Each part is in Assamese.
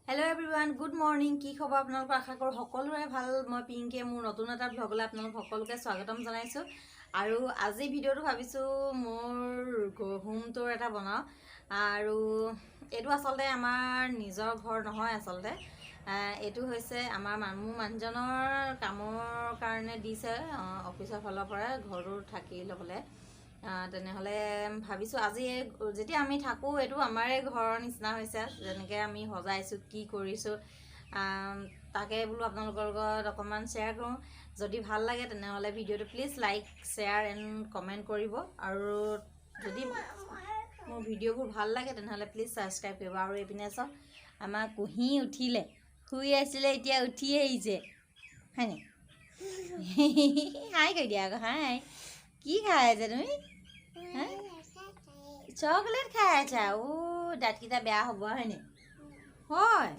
Hello' everyone, good morning. কি খবৰ আপোনালোকৰ? আশা কৰোঁ সকলোৰে ভাল। মই পিংকিয়ে মোৰ নতুন এটা ভ্লগলৈ আপোনালোক সকলোকে স্বাগতম জনাইছোঁ। আৰু আজি ভিডিঅ'টো ভাবিছোঁ মোৰ হোম টুৰ এটা বনাওঁ। আৰু এইটো আচলতে আমাৰ নিজৰ ঘৰ নহয়, আচলতে এইটো হৈছে আমাৰ মোৰ মানুহজনৰ কামৰ কাৰণে দিছে অফিচৰ ফালৰ পৰা ঘৰটো থাকি ল'বলৈ। তেনেহ'লে ভাবিছোঁ আজি যেতিয়া আমি থাকোঁ এইটো আমাৰে ঘৰৰ নিচিনা হৈছে, যেনেকৈ আমি সজাইছোঁ কি কৰিছোঁ তাকে বোলো আপোনালোকৰ লগত অকণমান শ্বেয়াৰ কৰোঁ। যদি ভাল লাগে তেনেহ'লে ভিডিঅ'টো please like, share and comment কৰিব। আৰু যদি মোৰ ভিডিঅ'বোৰ ভাল লাগে তেনেহ'লে প্লিজ ছাবস্ক্ৰাইব কৰিব। আৰু এইপিনে চাওক, আমাৰ কুঁহি উঠিলে, শুই আছিলে এতিয়া উঠি আহিছে, হয়নে? হাই কৈ দিয়া আকৌ, হাই। কি খাই আছা তুমি? চকলেট খাই আছা? অ', দাঁতকেইটা বেয়া হ'ব, হয়নে? হয়।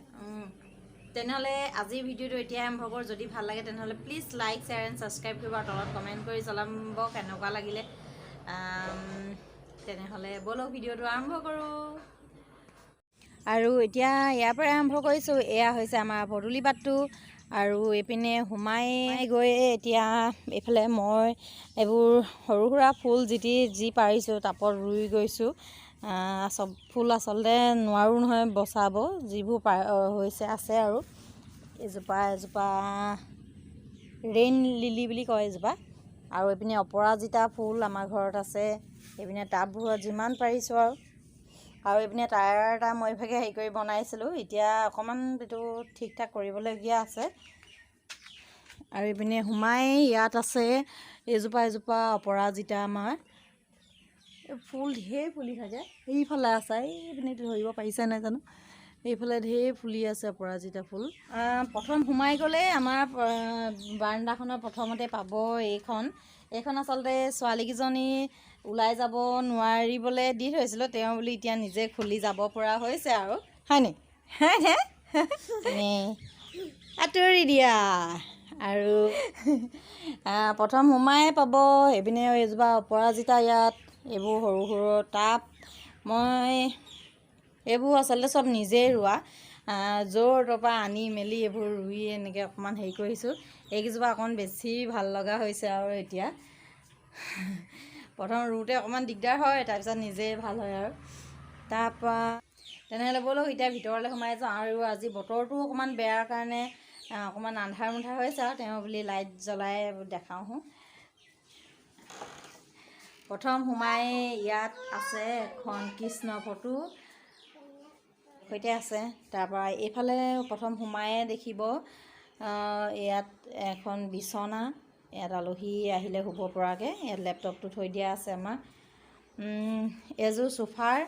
তেনেহ'লে আজিৰ ভিডিঅ'টো এতিয়াই আৰম্ভ কৰোঁ। যদি ভাল লাগে তেনেহ'লে please like, share and subscribe কৰিব আৰু তলত কমেণ্ট কৰি জনাব কেনেকুৱা লাগিলে। তেনেহ'লে ব'লক ভিডিঅ'টো আৰম্ভ কৰোঁ। আৰু এতিয়া ইয়াৰ পৰাই আৰম্ভ কৰিছোঁ। এয়া হৈছে আমাৰ পদূলি বাটটো। আৰু এইপিনে সোমাই গৈ এতিয়া এইফালে মই এইবোৰ সৰু সুৰা ফুল যি যি পাৰিছোঁ টাবত ৰুই গৈছোঁ। চব ফুল আচলতে নোৱাৰোঁ নহয় বচাব, যিবোৰ হৈছে আছে। আৰু এজোপা এজোপা ৰেইন লিলি বুলি কয় এজোপা। আৰু এইপিনে অপৰাজিতা ফুল আমাৰ ঘৰত আছে। এইপিনে টাববোৰত যিমান পাৰিছোঁ। আৰু এইপিনে টায়াৰ এটা মই ইভাগে হেৰি কৰি বনাইছিলোঁ, এতিয়া অকণমান এইটো ঠিক ঠাক কৰিবলগীয়া আছে। আৰু এইপিনে সোমাই ইয়াত আছে এজোপা এজোপা অপৰাজিতা। আমাৰ ফুল ঢেৰ ফুলি থাকে। এইফালে আছে, এইপিনে ধৰিব পাৰিছে নাই জানো, এইফালে ঢেৰ ফুলি আছে অপৰাজিতা ফুল। প্ৰথম সোমাই গ'লেই আমাৰ বাৰাণ্ডাখনৰ প্ৰথমতে পাব এইখন। এইখন আচলতে ছোৱালীকেইজনী ওলাই যাব নোৱাৰিবলৈ দি থৈছিলোঁ, তেওঁ বুলি এতিয়া নিজে খুলি যাব পৰা হৈছে আৰু, হয়নে? হয়নে? আঁতৰি দিয়া। আৰু প্ৰথম সোমাই পাব এইপিনে এজোপা অপৰাজিতা। ইয়াত এইবোৰ সৰু সৰু টাব, মই এইবোৰ আচলতে চব নিজেই ৰোৱা, য'ৰ ত'ৰ পৰা আনি মেলি এইবোৰ ৰুই এনেকৈ অকণমান হেৰি কৰিছোঁ। এইকেইজোপা অকণমান বেছি ভাল লগা হৈছে। আৰু এতিয়া প্ৰথম ৰুওঁতে অকণমান দিগদাৰ হয়, তাৰপিছত নিজেই ভাল হয়। আৰু তাৰপৰা তেনেহ'লে ব'লক এতিয়া ভিতৰলৈ সোমাই যাওঁ। আৰু আজি বতৰটো অকণমান বেয়াৰ কাৰণে অকণমান আন্ধাৰ মুন্ধাৰ হৈছে আৰু তেওঁ বুলি লাইট জ্বলাই দেখাওঁ। প্ৰথম সোমাই ইয়াত আছে এখন কৃষ্ণ ফটো সৈতে আছে। তাৰপৰা এইফালে প্ৰথম সোমায়ে দেখিব ইয়াত এখন বিচনা, ইয়াত আলহী আহিলে শুব পৰাকৈ ইয়াত লেপটপটো থৈ দিয়া আছে আমাৰ। এযোৰ চোফাৰ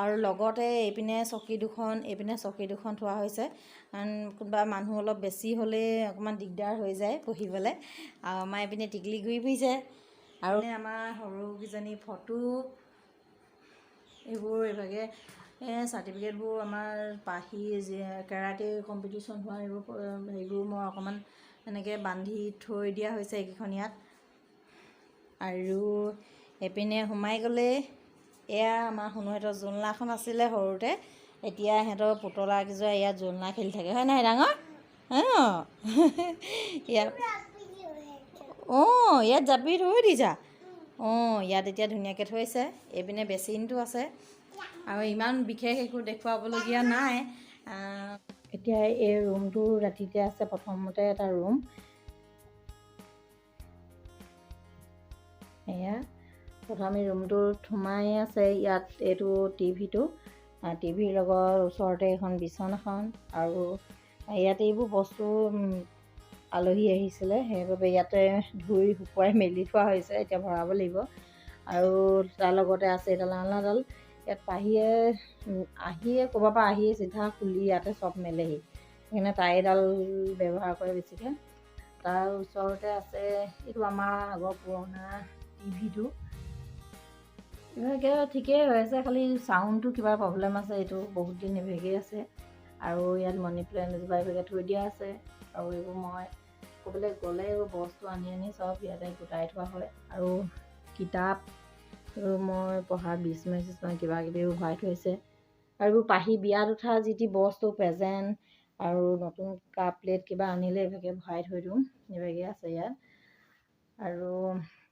আৰু লগতে এইপিনে চকী দুখন, এইপিনে চকী দুখন থোৱা হৈছে, কাৰণ কোনোবা মানুহ অলপ বেছি হ'লে অকণমান দিগদাৰ হৈ যায় বহিবলৈ। আৰু আমাৰ এইপিনে টিকলি ঘূৰি ফুৰিছে। আৰু আমাৰ সৰুকেইজনী ফটো এইবোৰ, এইভাগে চাৰ্টিফিকেটবোৰ, আমাৰ পাহি কেৰাটে কম্পিটিশ্যন হোৱা এইবোৰ সেইবোৰ মই অকণমান এনেকৈ বান্ধি থৈ দিয়া হৈছে এইকেইখন ইয়াত। আৰু এইপিনে সোমাই গ'লে এয়া আমাৰ সোণুহঁতৰ জোলনাখন আছিলে সৰুতে। এতিয়া সিহঁতৰ পুতলা কেইযোৰা ইয়াত জোলনা খেলি থাকে, হয় নহয় ডাঙৰ? অঁ, ইয়াত, অঁ, ইয়াত জাপি থৈ দিছা। অঁ, ইয়াত এতিয়া ধুনীয়াকৈ থৈছে। এইপিনে বেচিনটো আছে। আৰু ইমান বিশেষ একো দেখুৱাবলগীয়া নাই। এতিয়া এই ৰুমটো ৰাতিতে আছে প্ৰথমতে এটা ৰুম। এয়া প্ৰথম এই ৰুমটোত সোমাই আছে ইয়াত এইটো টিভিটো, টিভিৰ লগত ওচৰতে এখন বিচনাখন। আৰু ইয়াত এইবোৰ বস্তু আলহী আহিছিলে, সেইবাবে ইয়াতে ধুই শুকুৱাই মেলি থোৱা হৈছে, এতিয়া ভৰাব লাগিব। আৰু তাৰ লগতে আছে এডাল আলনাডাল। ইয়াত পাহিয়ে আহিয়ে ক'ৰবাৰ পৰা আহিয়ে চিধা খুলি ইয়াতে চব মেলেহি, সেইকাৰণে তাইডাল ব্যৱহাৰ কৰে বেছিকৈ। তাৰ ওচৰতে আছে এইটো আমাৰ আগৰ পুৰণা টিভিটো। ইভাগে ঠিকেই হৈ আছে, খালি চাউণ্ডটো কিবা প্ৰব্লেম আছে, এইটো বহুত দিন ইভাগেই আছে। আৰু ইয়াত মানি প্লেণ্ট এজোপা ইভাগে থৈ দিয়া আছে। আৰু এইবোৰ মই ক'ৰবালৈ গ'লে এইবোৰ বস্তু আনি আনি চব ইয়াতে গোটাই থোৱা হয়। আৰু কিতাপ, মই পঢ়া বিস্ময় চিস্ময় কিবা কিবিও ভৰাই থৈছে। আৰু পাহি বিয়াত উঠা যি টি বস্তু, প্ৰেজেণ্ট আৰু নতুন কাপ প্লেট কিবা আনিলে এইভাগে ভৰাই থৈ দিওঁ, এইভাগে আছে ইয়াত। আৰু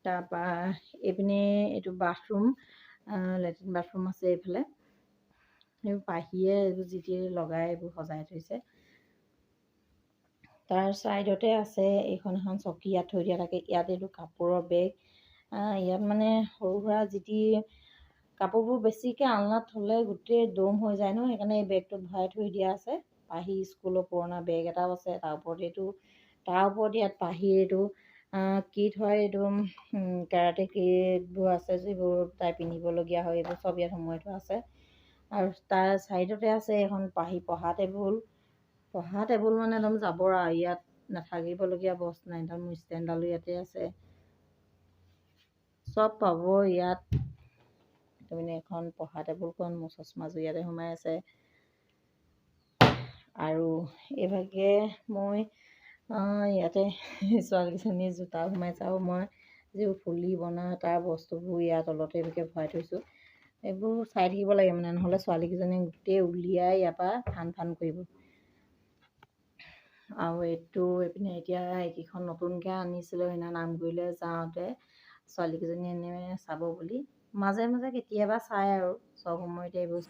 তাৰপৰা এইপিনে এইটো বাথৰুম, লেট্ৰিন বাথৰুম আছে এইফালে। এইবোৰ পাহিয়ে এইবোৰ যি টি লগাই এইবোৰ সজাই থৈছে। তাৰ ছাইডতে আছে এইখন এখন চকী ইয়াত থৈ দিয়া থাকে। ইয়াত এইটো কাপোৰৰ বেগ, ইয়াত মানে সৰু সুৰা যি টি কাপোৰবোৰ বেছিকৈ আলনাত থ'লে গোটেই দম হৈ যায় ন, সেইকাৰণে এই বেগটোত ভৰাই থৈ দিয়া আছে। পাহি স্কুলৰ পুৰণা বেগ এটাও আছে তাৰ ওপৰত। এইটো তাৰ ওপৰত ইয়াত পাহিৰ এইটো কিট হয়, এইটো কেৰাটে কিটবোৰ আছে যিবোৰ তাই পিন্ধিবলগীয়া হয়, এইবোৰ চব ইয়াত সোমোৱাই থোৱা আছে। আৰু তাৰ ছাইডতে আছে এখন পাহি পঢ়া টেবুল। পঢ়া টেবুল মানে একদম জাবৰ আৰু, ইয়াত নাথাকিবলগীয়া বস্তু নাই। একদম ষ্টেণ্ডডালো ইয়াতে আছে, চব পাব ইয়াত। তাৰমানে এখন পঢ়া টেবুলখন, মোৰ চশমাযোৰ ইয়াতে সোমাই আছে। আৰু এইভাগে মই ইয়াতে ছোৱালীজনীৰ জোতা সোমাইছে। আৰু মই যিবোৰ ফুলি বনা তাৰ বস্তুবোৰ ইয়াৰ তলতে এইভাগে ভৰাই থৈছোঁ। এইবোৰ চাই থাকিব লাগে মানে, নহ'লে ছোৱালীকেইজনীয়ে গোটেই উলিয়াই ইয়াৰ পৰা ফান ফান কৰিব। আৰু এইটো এইপিনে এতিয়া এইকেইখন নতুনকৈ আনিছিলোঁ সেইদিনা নামগুৰিলৈ যাওঁতে, ছোৱালীকেইজনীয়ে এনে চাব বুলি মাজে মাজে কেতিয়াবা চায় আৰু চব সময়তে এইবোৰ।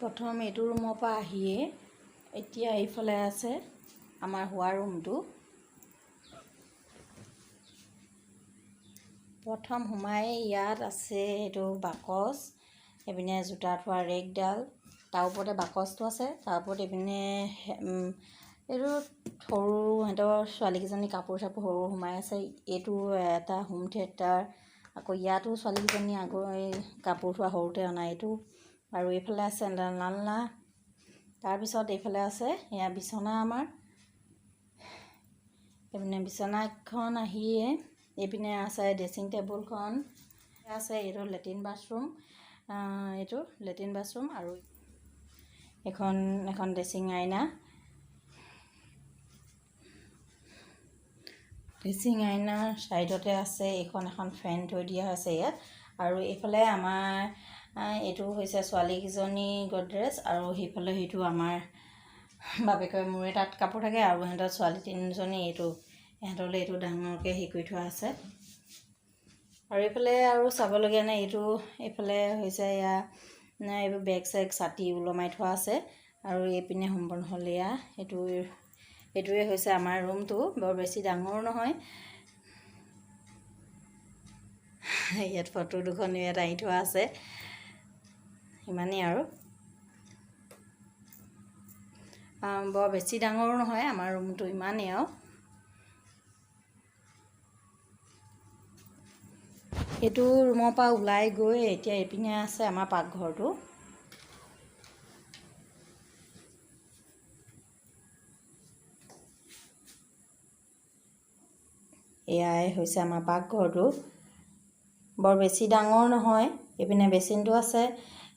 প্ৰথম এইটো ৰুমৰ পৰা আহিয়ে এতিয়া এইফালে আছে আমাৰ শোৱা ৰুমটো। প্ৰথম সোমাই ইয়াত আছে এইটো বাকচ, এইপিনে জোতা থোৱা ৰেকডাল, তাৰ ওপৰতে বাকচটো আছে। তাৰ ওপৰত এইপিনে এইটো সৰু সিহঁতৰ ছোৱালীকেইজনী কাপোৰ চাপোৰ সৰু সোমাই আছে। এইটো এটা হোম থিয়েটাৰ। আকৌ ইয়াতো ছোৱালীকেইজনী আগৰ এই কাপোৰ থোৱা সৰুতে অনা এইটো। আৰু এইফালে আছে আলনা। তাৰপিছত এইফালে আছে এয়া বিচনা আমাৰ। এইপিনে বিচনাখন আহিয়ে এইপিনে আছে ড্ৰেছিং টেবুলখন আছে। এইটো লেট্ৰিন বাথৰুম, এইটো লেট্ৰিন বাথৰুম। আৰু এখন এখন ড্ৰেছিং আইনা, ড্ৰেছিং আইনাৰ ছাইডতে আছে এইখন এখন ফেন থৈ দিয়া হৈছে ইয়াত। আৰু এইফালে আমাৰ এইটো হৈছে ছোৱালীকেইজনী গডৰেজ। আৰু সেইফালে সেইটো আমাৰ বাপেকে মোৰে তাত কাপোৰ থাকে। আৰু সিহঁতৰ ছোৱালী তিনিজনী এইটো ইহঁতলৈ এইটো ডাঙৰকৈ হেৰি কৰি থোৱা আছে। আৰু এইফালে আৰু চাবলগীয়া নাই। এইটো এইফালে হৈছে এয়া এইবোৰ বেগ চেগ ছাতি ওলমাই থোৱা আছে। আৰু এইপিনে সম্পূৰ্ণ হ'ল এয়া এইটো, এইটোৱে হৈছে আমাৰ ৰুমটো। বৰ বেছি ডাঙৰো নহয়। ইয়াত ফটো দুখন ইয়াত আঁৰি থোৱা আছে, সিমানেই আৰু। বৰ বেছি ডাঙৰো নহয় আমাৰ ৰুমটো, ইমানেই আৰু। এইটো ৰুমৰ পৰা ওলাই গৈ এতিয়া এইপিনে আছে আমাৰ পাকঘৰটো। এয়াই হৈছে আমাৰ পাকঘৰটো। বৰ বেছি ডাঙৰ নহয়। এইপিনে বেচিনটো আছে,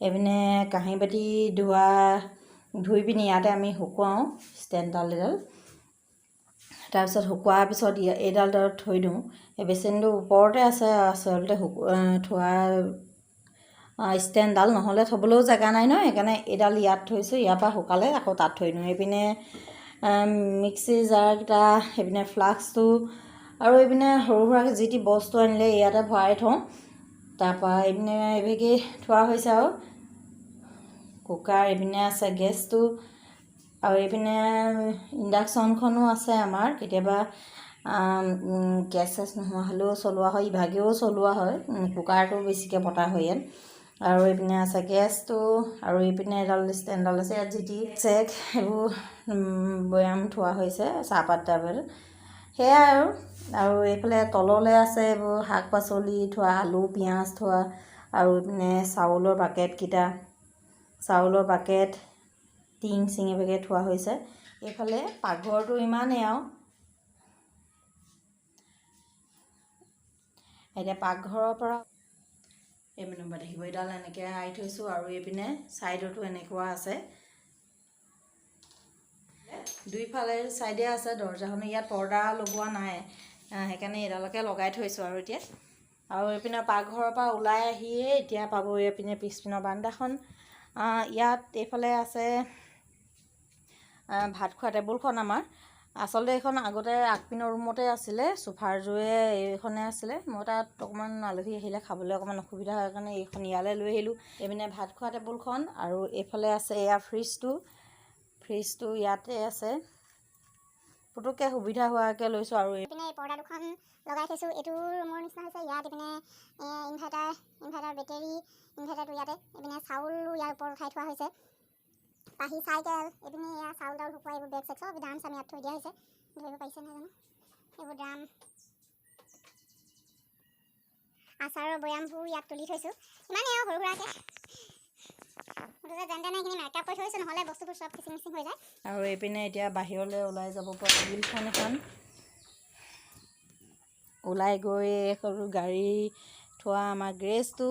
এইপিনে কাঁহী বাতি ধোৱা ধুই পিনি ইয়াতে আমি শুকুৱাওঁ ষ্টেণ্ডডাল এডাল। তাৰপিছত শুকোৱাৰ পিছত এইডাল তাত থৈ দিওঁ। এই বেচিনটোৰ ওপৰতে আছে আচলতে থোৱা ষ্টেণ্ডডাল, নহ'লে থ'বলৈও জেগা নাই নহয়, সেইকাৰণে এইডাল ইয়াত থৈছোঁ। ইয়াৰ পৰা শুকালে আকৌ তাত থৈ দিওঁ। এইপিনে মিক্সি জাৰকেইটা, এইপিনে ফ্লাক্সটো, আৰু এইপিনে সৰু সুৰাকৈ যি টি বস্তু আনিলে ইয়াতে ভৰাই থওঁ। তাৰপৰা এইপিনে এইভাগেই থোৱা হৈছে। আৰু কুকাৰ এইপিনে আছে, গেছটো, আৰু এইপিনে ইণ্ডাকশ্যনখনো আছে আমাৰ। কেতিয়াবা গেছ চেছ নোহোৱা হ'লেও চলোৱা হয়, ইভাগেও চলোৱা হয়। কুকাৰটো বেছিকৈ পতা হয় ইয়াত। আৰু এইপিনে আছে গেছটো। আৰু এইপিনে এডাল ষ্টেণ্ডডাল আছে, ইয়াত যি টি চেক সেইবোৰ বৈয়াম থোৱা হৈছে, চাহপাত তাহপাত, সেয়াই আৰু। আৰু এইফালে তললৈ আছে এইবোৰ শাক পাচলি থোৱা, আলু পিঁয়াজ থোৱা। আৰু এইপিনে চাউলৰ বাকেটকেইটা, চাউলৰ বাকেট, টিং চিং এইভাগে থোৱা হৈছে। এইফালে পাকঘৰটো ইমানেই আৰু। এতিয়া পাকঘৰৰ পৰা এইপিনে দেখিব এইডাল এনেকৈ আঁৰি থৈছোঁ। আৰু এইপিনে ছাইডতো এনেকুৱা আছে, দুইফালে ছাইডে আছে দৰ্জাখন। ইয়াত পৰ্দা লগোৱা নাই, সেইকাৰণে এইডালকে লগাই থৈছোঁ আৰু এতিয়া। আৰু এইপিনে পাকঘৰৰ পৰা ওলাই আহিয়ে এতিয়া পাব এইপিনে পিছপিনৰ বাৰান্দাখন। ইয়াত এইফালে আছে ভাত খোৱা টেবুলখন আমাৰ। আচলতে এইখন আগতে আগপিনৰ ৰুমতে আছিলে, চোফাৰযোৰে এইখনে আছিলে। মই তাত অকণমান আলহী আহিলে খাবলৈ অকণমান অসুবিধা হয় কাৰণে এইখন ইয়ালৈ লৈ আহিলোঁ। এইপিনে ভাত খোৱা টেবুলখন আৰু এইফালে আছে এয়া ফ্ৰিজটো। ফ্ৰিজটো ইয়াতে আছে, পুটুককৈ সুবিধা হোৱাকৈ লৈছোঁ। আৰু এইপিনে এই পৰ্দা দুখন লগাই থৈছোঁ। এইটো ৰুমৰ নিচিনা হৈছে। ইয়াত এইপিনে ইনভাৰ্টাৰ, ইনভাৰ্টাৰ বেটেৰী, ইনভাৰ্টাৰটো ইয়াতে। এইপিনে চাউলো ইয়াৰ ওপৰত উঠাই থোৱা হৈছে, পাহি চাইকেল। এইপিনে এয়া চাউল তাউল শুকুৱাই এইবোৰ বেগ চেগ চব ড্ৰাম চাম ইয়াত থৈ দিয়া হৈছে। ধৰিব পাৰিছে নাজানো, এইবোৰ ড্ৰাম। আচাৰৰ বৈয়ামবোৰ ইয়াত তুলি থৈছোঁ। ইমানেই আৰু সৰু সুৰাকৈ মুঠতে যেন তেনে এইখিনি মেকআপ কৰি থৈছোঁ, নহ'লে বস্তুবোৰ চব খিচিং মিচিং হৈ যায়। আৰু এইপিনে এতিয়া বাহিৰলৈ ওলাই যাব পৰা গ্ৰীলখন এখন। ওলাই গৈ সৰু গাড়ী থোৱা আমাৰ গেৰেজটো।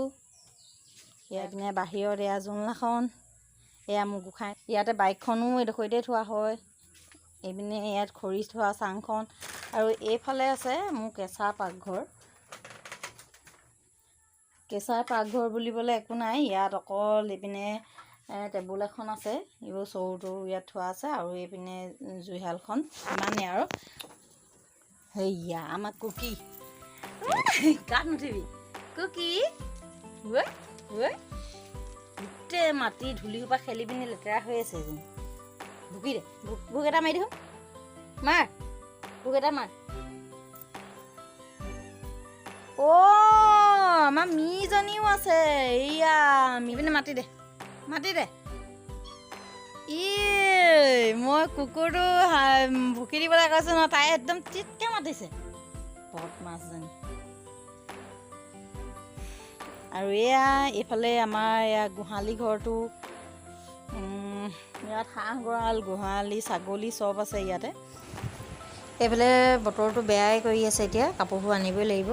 এইপিনে বাহিৰত এয়া জোলনাখন, এয়া মোৰ গোঁসাই। ইয়াতে বাইকখনো এইডোখৰতে থোৱা হয়। এইপিনে ইয়াত খৰি থোৱা চাংখন আৰু এইফালে আছে মোৰ কেঁচা পাকঘৰ। কেঁচা পাকঘৰ বুলিবলৈ একো নাই ইয়াত, অকল এইপিনে টেবুল এখন আছে, এইবোৰ চৰু তৰু ইয়াত থোৱা আছে আৰু এইপিনে জুইশালখন, ইমানেই আৰু। সেয়া আমাৰ কুকি। গাত নুঠিবি কুকি। ঐ ঐ, গোটেই মাটি ধূলি সোপা খেলি পিনি লেতেৰা হৈ আছে এজনী। ভুকি দে, ভুক ভুক এটা মাৰি দেখোন, মাৰ ভুক এটা মাৰ। অ' আমাৰ মিজনীও আছে। এইয়া মি পিনে মাতি দে, মাতি দে। ই মই কুকুৰটো ভুকি দিবলৈ কৈছোঁ ন, তাই একদম চিটকৈ মাতিছে, বদমাছজনী। আৰু এয়া এইফালে আমাৰ এয়া গোহালি ঘৰটো। ইয়াত হাঁহ গঁৰাল, গোহালি, ছাগলী চব আছে ইয়াতে। এইফালে বতৰটো বেয়াই কৰি আছে, এতিয়া কাপোৰবোৰ আনিবই লাগিব।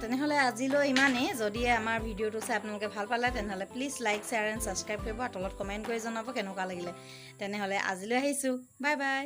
তেনেহ'লে আজিলৈ ইমানেই। যদি আমাৰ ভিডিঅ'টো চাই আপোনালোকে ভাল পালে, তেনেহ'লে please like, share and subscribe কৰিব আৰু তলত কমেণ্ট কৰি জনাব কেনেকুৱা লাগিলে। তেনেহ'লে আজিলৈ আহিছোঁ, বাই বাই।